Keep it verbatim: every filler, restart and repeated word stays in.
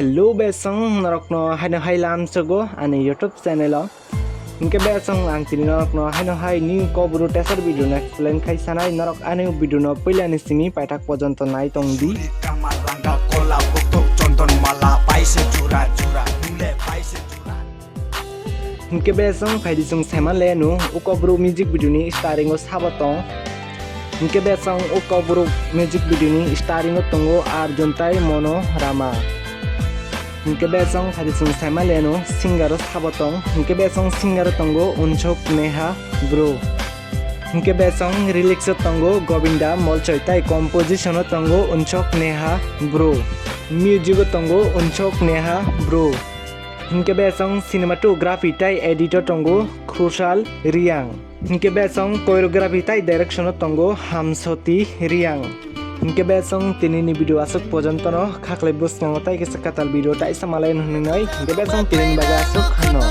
Hello besong, norokno haino hai lamsogo ani YouTube channel o. Hinkhe besong ang tini norokno haino hai new Kokborok teaser video no explain khai sanai, norok ani video no puila ni simi paithak porjonto nai tong di. Kamalanga kola butuk chondon mala paise jura jura mule paise jura. Hinkhe besong phaidi chwng saima lenu o Kokborok music video ni starring o sabo tong. Hinkhe besong o Kokborok music video ni starring o tongo Arjun tai Mono Rama. Hinkhe besong phaidi chwng saima lenu singer o sabo tong. Hinkhe besong singer o tongo Unsok Neha bro. Hinkhe besong lyrics o tongo Govinda Molchoi tai composition o tongo Unsok Neha bro. Music o tongo Unsok Neha bro. Hinkhe besong cinematography tai edit o tongo Khushal Riang. Hinkhe besong choreography tai direction o tongo Hamsoti Riang. Hinkhe besong tini ni video aswk porjonto no, khaklai bwskango tai kisa kwtal video taisa malai hwnwi nai. Hinkhe besong tini ni bagwi aswk hano.